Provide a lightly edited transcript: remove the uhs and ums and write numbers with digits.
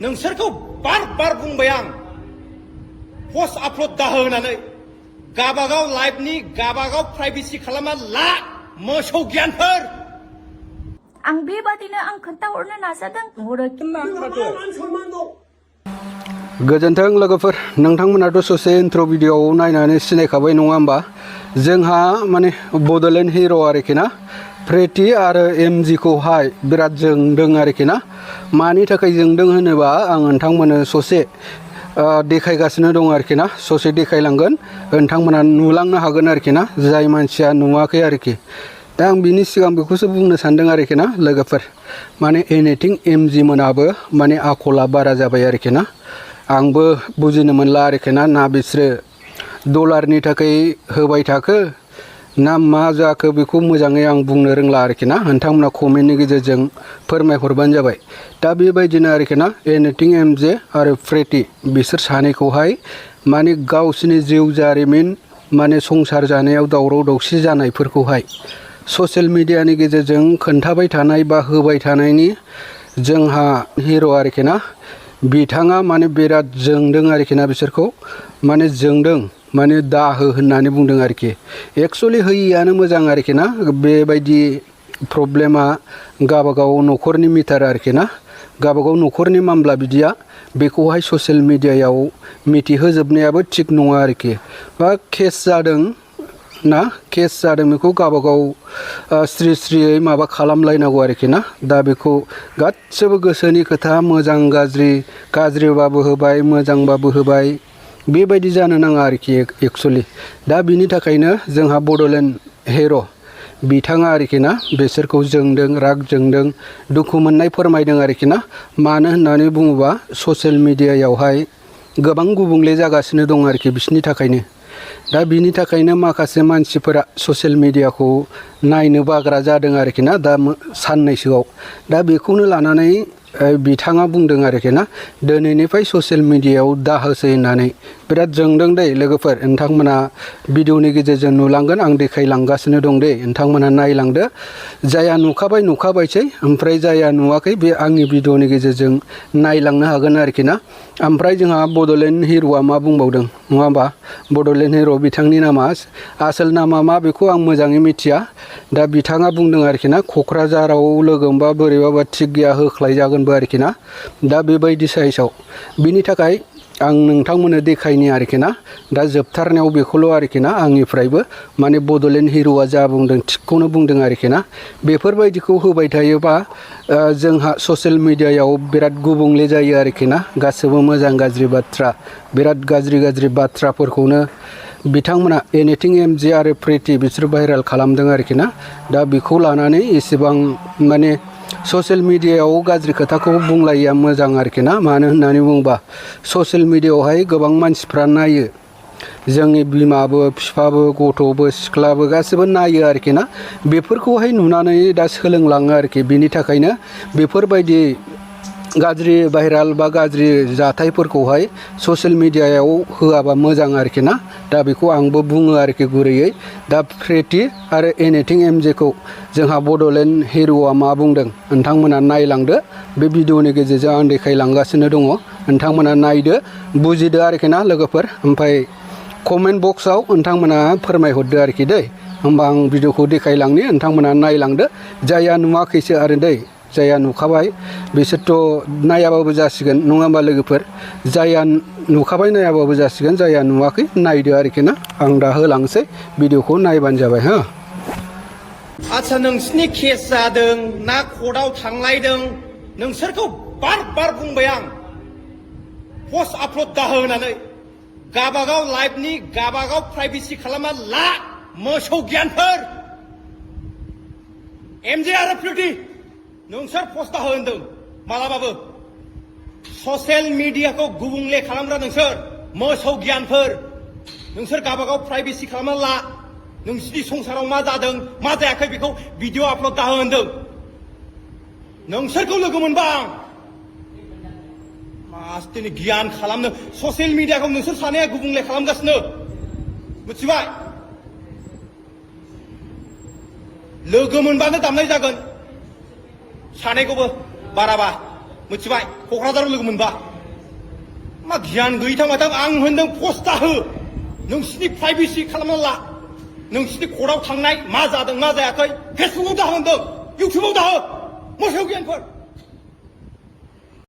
नोंसोरखौ बार बार बुंबाय आं पस्ट आपल'ड दाहो होननानै गाबागाव लाइभनि गाबागाव प्राइभेसि खालामना ला मोसौ गियानफोर आं बेबादिनो आं खोन्थाहरनो नाजादों गोजोन्थों लोगोफोर नोंथांमोनाथ' ससे इन्ट्र' भिडिअ'आव नायनानै सिनायखाबाय नङा होमबा जोंहा माने बड'लेण्ड हिर' आरोखि ना प्रेटि आरो एमजिखौहाय बिराद जोंदों आरोखि ना मानि थाखाय जोंदों होनोबा आं नोंथांमोननो ससे देखायगासिनो दं आरोखि ना ससे देखायलांगोन नोंथांमोना नुलांनो हागोन आरोखि ना जाय मानसिया नुवाखै आरोखि दा आं बिनि सिगां बेखौसो बुंनो सानदों आरोखि ना लोगोफोर माने एनिथिं एमजि मोनाबो माने आखला बारा जाबाय आरोखि ना आंबो बुजिनो मोनला आरोखि ना बिसोरो डलारनि थाखाय होबाय थाखो ना मा जाखो बेखौ मोजाङै आं बुंनो रोंला आरोखि ना नोंथांमोना कमेन्टनि गेजेरजों फोरमायहरबानो जाबाय दा बेबायदिनो आरोखि ना एनिथिं एमजे आरो प्रेटि बिसोर सानैखौहाय माने गावसिनि जिउ जारिमिन माने संसार जानायाव दावराव दावसि जानायफोरखौहाय ससियेल मिडियानि गेजेरजों खोन्थाबाय थानाय बा होबाय थानायनि जोंहा हिर' आरोखि ना बिथाङा माने बिराद जोंदों आरोखि ना बिसोरखौ माने जोंदों माने दाहो होननानै बुंदों आरोखि एक्सुवेलि होयियानो मोजां आरोखि ना बेबायदि प्रब्लेमा गावबागाव न'खरनि मिटार आरोखि ना गावबागाव न'खरनि मामला बिदिया बेखौहाय ससियेल मिडियायाव मिथिहोजोबनायाबो थिग नङा आरोखि बा केस जादों ना केस जादों बेखौ गावबागाव स्रि स्रियै माबा खालामलायनांगौ आरोखि ना दा बेखौ गासिबो गोसोनि खोथा मोजां गाज्रिबाबो होबाय मोजांबाबो होबाय बेबायदि जानो नाङा आरोखि एक्सुवेलि दा बिनि थाखायनो जोंहा बड'लेण्ड हिर' बिथाङा आरोखि ना बिसोरखौ जोंदों राग जोंदों दुखु मोननाय फोरमायदों आरोखि ना मानो होननानै बुङोबा ससियेल मिडियायावहाय गोबां गुबुंले जागासिनो दं आरोखि बिसोरनि थाखायनो दा बिनि थाखायनो माखासे मानसिफोरा ससियेल मिडियाखौ नायनो बाग्रा जादों आरोखि ना दा साननैसोआव दा बेखौनो लानानै बिथाङा बुंदों आरोखि ना दिनैनिफ्राय ससियेल मिडियायाव दाहोसै होननानै बिराद जोंदों दै लोगोफोर नोंथांमोना भिडिअनि गेजेरजों नुलांगोन आं देखायलांगासिनो दं दे नोंथांमोना नायलांदो जायहा नुखाबायसै ओमफ्राय जायहा नुवाखै बे आंनि भिडिअनि गेजेरजों नायलांनो हागोन आरोखि ना ओमफ्राय जोंहा बड'लेण्ड हिर'आ मा बुंबावदों नङा होमबा बड'लेण्ड हिर' बिथांनि नामा आसोल नामा मा बेखौ आं मोजाङै मिथिया दा बिथाङा बुंदों आरोखि ना क'क्राझाराव लोगो हमबा बोरैबाबा थिग गैया होख्लायजागोनबो आरोखि ना दा बेबायदि साइसआव बिनि थाखाय आं नोंथांमोननो देखायनि आरोखि ना दा जोबथारनायाव बेखौल' आरोखि ना आंनिफ्रायबो माने बड'लेण्ड हिर'आ जा बुंदों थिगखौनो बुंदों आरोखि ना बेफोरबायदिखौ होबाय थायोबा जोंहा ससियेल मिडियायाव बिराद गुबुंले जायो आरोखि ना गासैबो मोजां गाज्रि बाथ्रा बिराद गाज्रि बाथ्राफोरखौनो बिथांमोना एनिथिं एमजे आरो प्रेटि बिसोर भाइरेल खालामदों आरोखि ना दा बेखौ लानानै एसेबां माने ससियेल मिडियायाव गाज्रि खोथाखौ बुंलायिया मोजां आरोखि ना मानो होननानै बुङोबा ससियेल मिडियायावहाय गोबां मानसिफ्रा नायो जोंनि बिमाबो बिफाबो गथ'बो सिख्लाबो गासिबो नायो आरोखि ना बेफोरखौहाय नुनानै दा सोलोंलाङो आरोखि बिनि थाखायनो बेफोरबायदि गाज्रि भाइराल बा गाज्रि जाथायफोरखौहाय ससियेल मिडियायाव होआबा मोजां आरोखि ना दा बेखौ आंबो बुङो आरोखि गुरैयै दा प्रेटि आरो एनिथिं एमजेखौ जोंहा बड'लेण्ड हिर'आ मा बुंदों नोंथांमोना नायलांदो बे भिडिअनि गेजेरजों आं देखायलांगासिनो दङ नोंथांमोना नायदो बुजिदो आरोखि ना लोगोफोर ओमफ्राय कमेन्ट बक्सआव नोंथांमोना फोरमायहरदो आरोखि दै होमबा आं भिडिअखौ देखायलांनि नोंथांमोना नायलांदो जायहा नुवाखैसो आरो दै जायहा नुखाबाय बिसोरथ' नायाबाबो जासिगोन नङा होमबा लोगोफोर जायहा नुखाबाय नायाबाबो जासिगोन जायहा नुवाखै नायदो आरोखि ना आं दा होलांसै भिडिअखौ नायबानो जाबाय हो आच्छा नोंसिनि केस जादों ना कर्टआव थांलायदों नोंसोरखौ बार बार बुंबाय आं पस्ट आपल'ड दाहो होननानै गाबागाव लाइभनि गाबागाव प्राइभेसि खालामना ला मोसौ गियानफोर एमजे आरो प्रेटि नोंसोर पस्ट दाहो होनदों मालाबाबो ससियेल मिडियाखौ गुबुंले खालामग्रा नोंसोर मोसौ गियानफोर नोंसोर गाबागाव प्राइभेसि खालामना ला नोंसिनि संसाराव मा जादों मा जायाखै बेखौ भिडिअ आपल'ड दाहो होनदों नोंसोरखौ लोगो मोनबा आं मासदिनि गियान खालामनो ससियेल मिडियाखौ नोंसोर सानैया गुबुंले खालामगासिनो मिथिबाय लोगो मोनबानो दामनाय जागोन सानैखौबो बाराबा मिथिबाय क'क्राझाराव लोगो मोनबा मा गियान गैथां माथां आं होनदों पस्टआ हो नोंसिनि प्राइभेसि खालामना ला नोंसिनि कर्टआव थांनाय मा जादों मा जायाखै फेसबुकआव दाहो होनदों इउटुबाव दाहो मोसौ गियानफोर